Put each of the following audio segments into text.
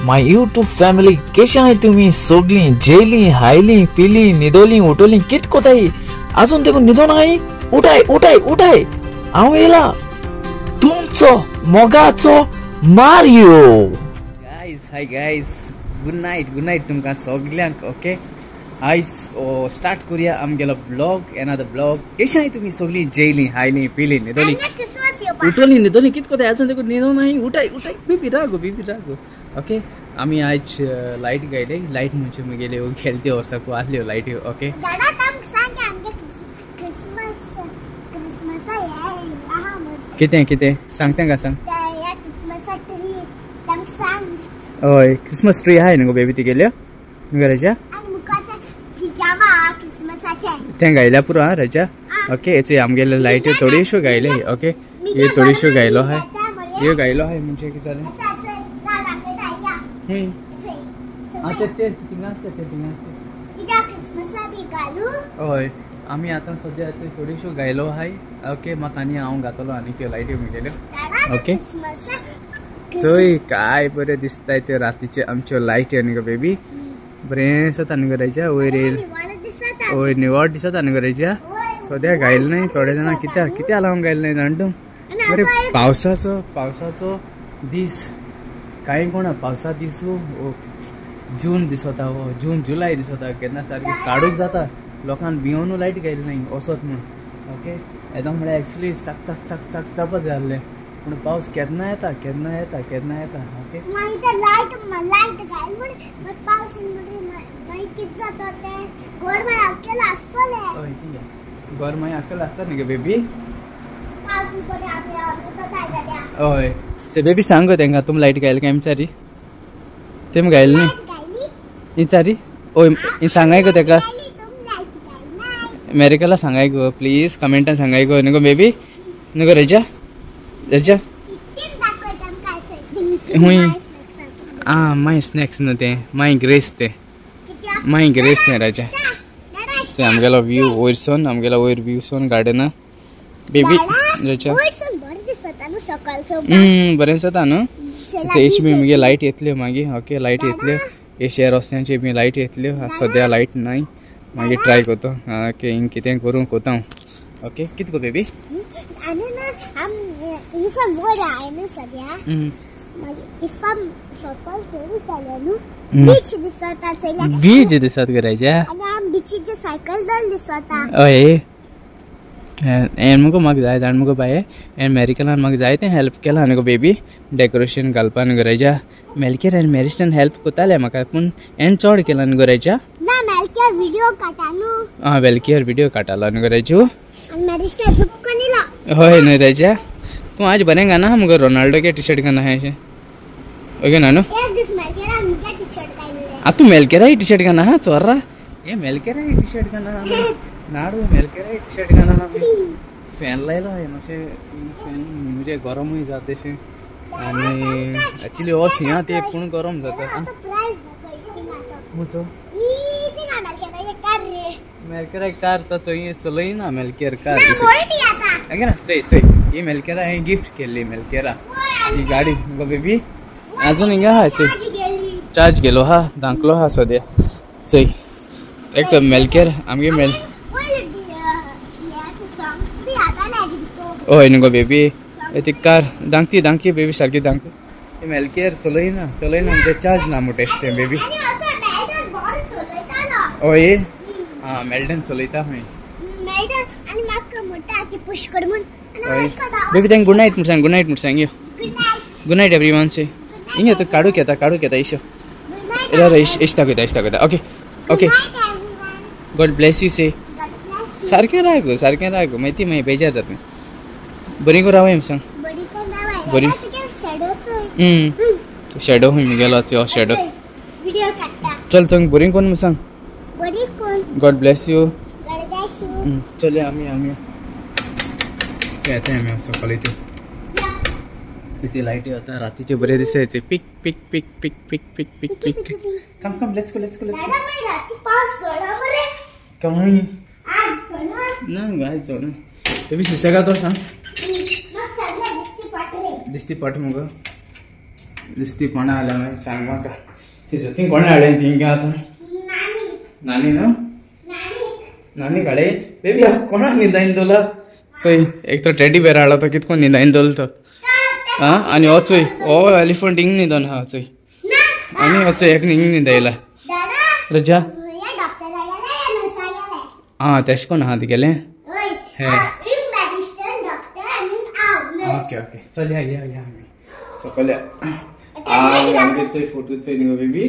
My YouTube family केशे आहाय तुमी सगळीं जेली हायली पिली न्हिदोली उठोली कित कोताय आजून देखून न्हिदोन आहाय उठाय उठाय उठाय हांव येयला तुमचो मोगाचो Mario. Guys hi guys good night good night तुमकां सगल्यांक. ओके आयज स्टार्ट करूया आमगेलो ब्लॉग एनादर ब्लॉग. केशे आहाय तुमी सगळीं जेली हायली पिली न्हिदोली उठोली न्हिदोली कित कोताय आजून देखून न्हिदोन आहाय उठाय उठाय बेबी रागो बेबी रागो. ओके आमी आयज लायट गायले लायट म्हणजे मुगेल्यो गेले वर्साकू आहल्यो लायट्यो. ओके कितें कितें सांगता का सांग. हय क्रिसमस ट्री आहाय न्हू गो बेबी तिगेल्यो न्हू राजा तें गायल्या पुरो आं राजा. ओके हेचे आमगेले लायट्यो थोड्योश्यो गायले. ओके हे थोड्योश्यो गायलो आहाय ह्यो गायलो आहाय म्हणजे कितें जालें आतां ते थिंगा आसता ते थिंगा आसता. हय आमी आतां सद्या थोड्योश्यो गायलो आहाय. ओके म्हाका आनी हांव घातलो आनी त्यो लायट्यो मुगेल्यो. ओके चोय काय बरें दिसताय त्यो रातीच्यो आमच्यो लायट्यो न्ही गो बेबी बरें दिसता न्ही गो राजा वयर वयर निवळ दिसता न्ही गो राजा. सद्या गायलें न्हय थोडे जाणां कित्याक कित्याक लागून गायलें न्हय जाण तूं. बरें पावसाचो पावसाचो दीस कांय कोणा पावसा दिसू जून दिसता हो जून जुलय दिसता केन्ना सारकें काडूंक जाता लोकांक भियोनू लायट गायली न्हय वचत म्हूण. ओके येदो म्हळ्यार एक्चुली चाक चाक चाक चाक चापत जाल्लें पूण पावस केन्ना येता केन्ना येता केन्ना येता. ओके हय गोर मागीर अक्कल आसता न्ही गो बेबी. हय बेबी सांग गो तेंका तुमी लायट गायले काय विचारी तेम गायले न्ही विचारी. हय सांगाय गो तेका अमेरिकाला सांगाय गो प्लीज कमेंटान सांगाय गो न्ही गो बेबी न्ही गो रजा रजा. हुंय आं माय स्नॅक्स न्हू तें माय ग्रेस तें माय ग्रेस तें राजा. आमगेलो व्यू वयरसून आमगेलो वयर व्यू सोन गार्डना बेबी रजा बरें दिसता न्हू. एश बी मुगे लायट येतल्यो मागीर. ओके लायट येतल्यो एशिया रस्त्यांचे बी लायट येतल्यो. आतां सद्या लायट नाय मागीर ट्राय करता. ओके हिंग कितें करूंक कोता हांव. ओके कितें गो बेबी बीच दिसत गो राजा. हय हें मुगो म्हाका जाय जाण मुगो बाये अमेरिकलान म्हाका जाय तें हेल्प केलां न्ही गो बेबी डेकोरेशन घालपा न्ही गो राजा. मेलकेर आनी मेरिस्टान हेल्प कोताले म्हाका पूण हें चड केलां न्ही गो राजा. आं वेलकेर व्हिडियो काडटालो न्ही गो राजू. हय न्हय राजा तूं आज बरें गाना मुगो रोनाल्डो के टी शर्ट गाना आहा अशें. ओके नानू आं तूं मेलकेराय टी शर्ट गाना आहा चोर्रा हे मेलकेराय टी शर्ट गाना आहा नाडू मेलकेराय टी शर्ट गाना आहा. फॅन लायलो हांवें मातशें फॅन म्हणजे गरमूय जाता अशें आनी एक्चुली हो शिंया ते पूण गरम जाता. खंयचो मेलकेराय कार तो चोय चलयना मेलकेर कार ना चोय चोय ही मेलकेरा हांवें गिफ्ट केल्ली मेलकेरा ही गाडी गो बेबी आजून हिंगा आहा चोय चार्ज गेलो आहा धांकलो आहा सद्या चोय एक मेलकेर आमगे मेल. हय न्हू गो बेबी ती कार धांकती धांकी बेबी सारकी धांक मेलकेर चलयना चलयना म्हणजे चार्ज ना म्हणटा तें बेबी. हय आं मेल्डन चलयता खंय बेबी तेंका गुड नायट म्हूण सांग गुड नायट म्हूण सांग यो गुड नायट एवरीवन से हिंगा तूं काडूंक येता काडूंक येता इशो एश दाखयता एश दाखयता. Okay okay God bless you से सारकें राव गो सारकें राव गो मागीर ती मागीर बेजार जाता बरी करून रावय सांग बरी शेडो खंय मुगेलो हो शेडो चल चल बरी कोण सांग गॉड ब्लेस you. चल आमी आमी येता आमी सकाळी त्यो तिची लायटी आतां रातीचे बरें दिसता पिक पिक पिक पिक पिक पिक पिक पिक. Come come let's go let's go let's go. कमाई ना गायज जाऊ ना बेबी सुसेगा तो सांग दिसती पट मुगो. दिसती कोणा हाडल्या मागीर सांग म्हाका ती कोणा हाडलें ती आतां नानी न्हू नानी हाडले बेबी कोणा न्हिदायन दवरला चोय एक तो टेडी बेर हाडला तो कितको न्हिदायन दवरलो तो आं आनी हो चोय हो एलिफंट हिंग न्हिदोन आहा चोय आनी हो चोय एक हिंग न्हिदायला रजा आं तेश कोण आहा तुगेलें हे ओके ओके चल या या या आमी सकयल आमगे चोय फोटो चोय न्ही गो बेबी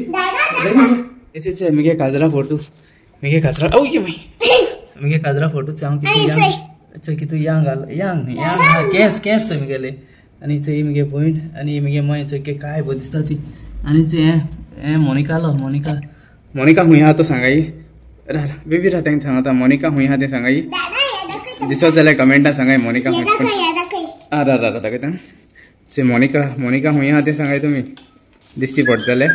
चोय मुगे काजरा फोटो मुगे काजरा ओ ये मुगे काजरा फोटो चोय हांव कितू चोय कितू यांग यांग यांग आहा केंस केंस चोय मुगेले आनी चोय मुगे भयण आनी मुगे मांय चोय काय बरी दिसता ती आनी चोय हें मोनिकालो मोनिका मोनिका खूंय आहा तो सांगाय बेबी राह तेंका सांगता मोनिका खूंय आहा तें सांगाय दिसत जाल्यार कमेंटान सांगाय मोनिका खूंय आं रा रा दाखयता से मोनिका मोनिका खूंय आहा तें सांगाय तुमी दिसती पडटा जाल्यार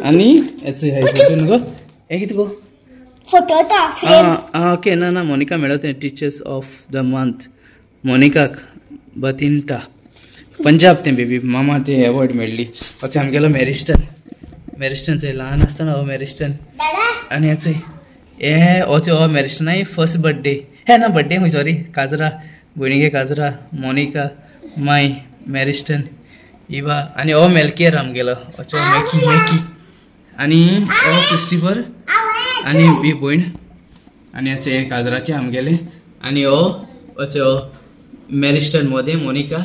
आनी हेचो हे फोटो न्हू गो हें कितें गो फोटो तो आं ओके ना ना मोनिका मेळो तें टिचर्स ऑफ the month मोनिकाक बतिंता पंजाब तें बेबी मामा तें एवॉर्ड मेळ्ळी अशें आमगेलो मॅरिस्टन मॅरिस्टन चोय ल्हान आसतना हो मॅरिस्टन आनी हें चोय हे हो चोय हो मॅरिस्टनाय फर्स्ट बड्डे हे ना बड्डे खंय सॉरी काजरा भयणीगे काजरा मोनिका माय मॅरिस्टन इवा आनी हो मेल्कियर आमगेलो अचो मॅकी मॅकी आनी हो क्रिस्टिफर आनी ही भयण आनी अशें हें काजराचें आमगेलें आनी हो अचो हो मॅरिस्टन मोदें मोनिका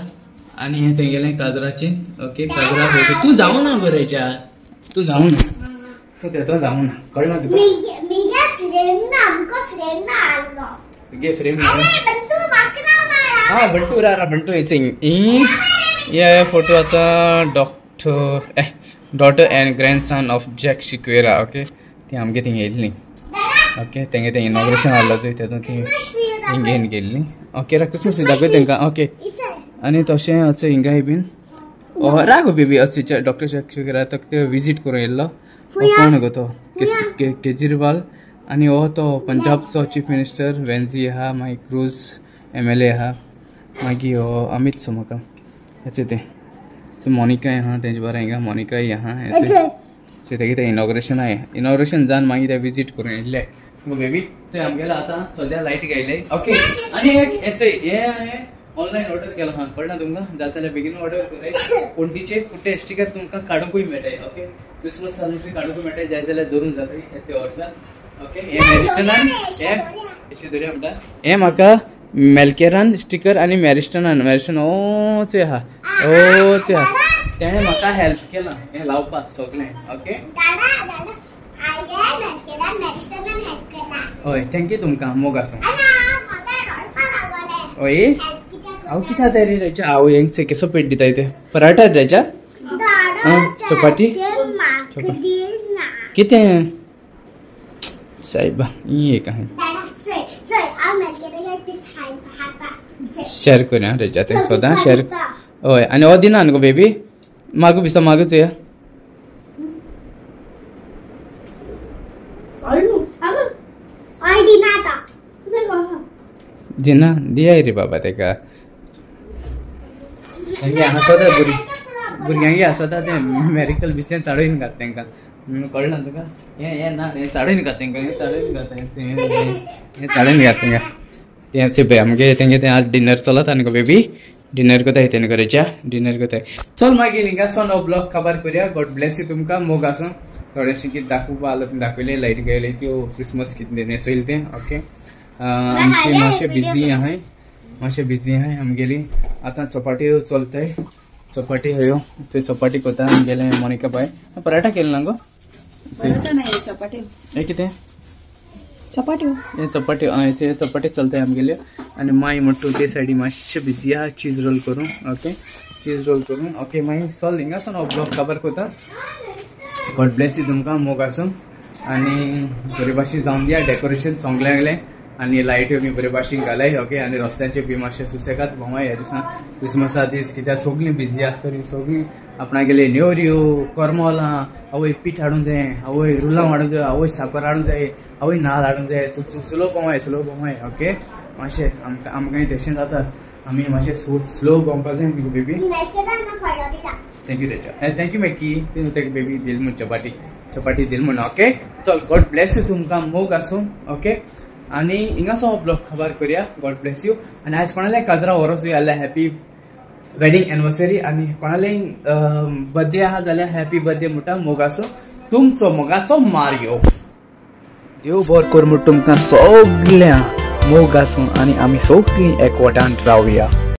आनी हें तेंगेलें काजराचें ओके काजरा तूं जावं ना गो रेच्या तूं जावं ना तूं तेतो जावं ना कळना तुका तुगे फ्रेम हा बंटू रा बंटू हेच हे फोटो आतां doctor daughter and grandson of Jack Sequeira okay ती आमगे थिंग येयल्ली ओके तेंगे तें इनॉग्रेशन आहलो चोय तेतून ती हिंग येवन गेल्ली ओके रा क्रिसमस दाखय तेंकां ओके आनी तशें अचो हिंगाय बीन रा गो बेबी अचो डॉक्टर जॅक सिक्वेरा तो ते विजीट करून येयल्लो कोण गो तो केजरीवाल आनी हो तो पंजाबचो चीफ मिनिस्टर वेन्झी आहा मागीर क्रूज MLA आहा मागीर हो अमित सो म्हाका हेचें तें सो मोनिका आहा तेंचे बरें हिंगा मोनिकाय आहा हेचें सो तेगे तें इनॉग्रेशन आहा इनॉग्रेशन जावन मागीर ते विजीट करून येयल्ले गो बेबी चोय आमगेलो आतां सद्या लायट गायले ओके आनी एक हेचें हें हांवें ऑनलायन ऑर्डर केलो आहा कळना तुमकां जाता जाल्यार बेगीन ऑर्डर कराय पणटीचे कुठे स्टिकर तुमकां काडूंकूय मेळटाय ओके क्रिसमस जालें काडूंकूय मेळटाय जाय जाल्यार धरून जाता ते वर्सा ओके हे मॅरिस्टनान हे अशें धरया म्हणटा हें म्हाका मेल्केरान स्टिकर आनी मॅरिस्टनान मॅरिस्टन ओचे आहा ओचे आहा तेणें म्हाका हेल्प केलां हें लावपाक सगळें ओके हय thank you तुमकां मोग आसा हय हांव कितें जाता रे रेच्या हांव हेंच केसो पेट दिताय ते पराठा रेच्या आं चपाती कितें साहेबा ही एक आहे शेअर करूया रेच्या तें सदां शेअर हय आनी हो दिना न्हू गो बेबी मागू दिसता मागूच या दिना दियाय रे बाबा तेका तेंगे हांसता भुरग्यांक हांसता तें मेरिकल बिस्तें चाडून घात तेंकां कळना तुका हें हें ना हें चाडून घात तेंकां हें चाडून घात हें चाडून घात तेंकां तें पळय आमगे तेंगे तें आज डिनर चलत आनी गो बेबी डिनर कोताय तें गरेच्या डिनर कोताय चल मागीर हिंगासून हो ब्लॉग काबार करुया गॉड ब्लेस you तुमकां मोग आसूं थोडेशें कितें दाखोवपा आसलें तें दाखयलें लायट गेले त्यो क्रिसमस कितें न्हेसयलें तें ओके आमची मातशें बिजी आहाय मातशें बिजी आहाय आमगेली आतां चपाटी चलताय चपाटी हयो ते चपाटी कोता आमगेलें मोनिका बाय पराठा केले ना गो हें कितें चपाट्यो हे चपाट्यो हे चपाटी चलताय आमगेल्यो आनी माय म्हणटा ते सायडी मातशें बिजी आहा चीज रोल करूं ओके चीज रोल करूं ओके मागीर चल हिंगासून हो ब्लॉग काबार कोता गॉड ब्लेस you तुमकां मोग आसूं आनी बरे भाशेन जावन दिया डेकोरेशन सगळ्यांगलें आनी लायट्यो बी बरे भाशेन घालाय ओके आनी रस्त्यांचे बी मातशें सुसेगाद भोंवाय ह्या दिसा क्रिसमसा दीस कित्याक सगळीं बिजी आसतलीं सगळीं आपणागेले नेवऱ्यो करमलां आवय पीठ हाडूंक जाय आवय रुलां हाडूंक जाय आवय साकर हाडूंक जाय आवय नाल हाडूंक जाय चुक चुक स्लो भोंवाय स्लो भोंवाय ओके मातशें आमकां आमकांय तशें जाता आमी मातशें स्लो भोंवपा जाय मुगो baby. Thank you Recha, thank you मॅकी. तुवें तेका बेबी दिल म्हूण चपाटी चपाटी दिल म्हूण. ओके चल, गॉड ब्लेस you तुमकां, मोग आसूं. ओके आनी हिंगासो हो ब्लॉग खबर करुया. गॉड ब्लेस you. आनी आयज कोणाले काजरा व्हरोस जाल्यार हॅपी वेडिंग एनिवर्सरी, आनी कोणाले बर्थडे आहा जाल्यार हॅपी बर्थडे म्हणटा. मोग आसूं तुमचो मोगाचो मारियो. देव बरो कर म्हूण तुमकां सगळ्या, मोग आसूं आनी आमी सगळीं एकवटान रावया.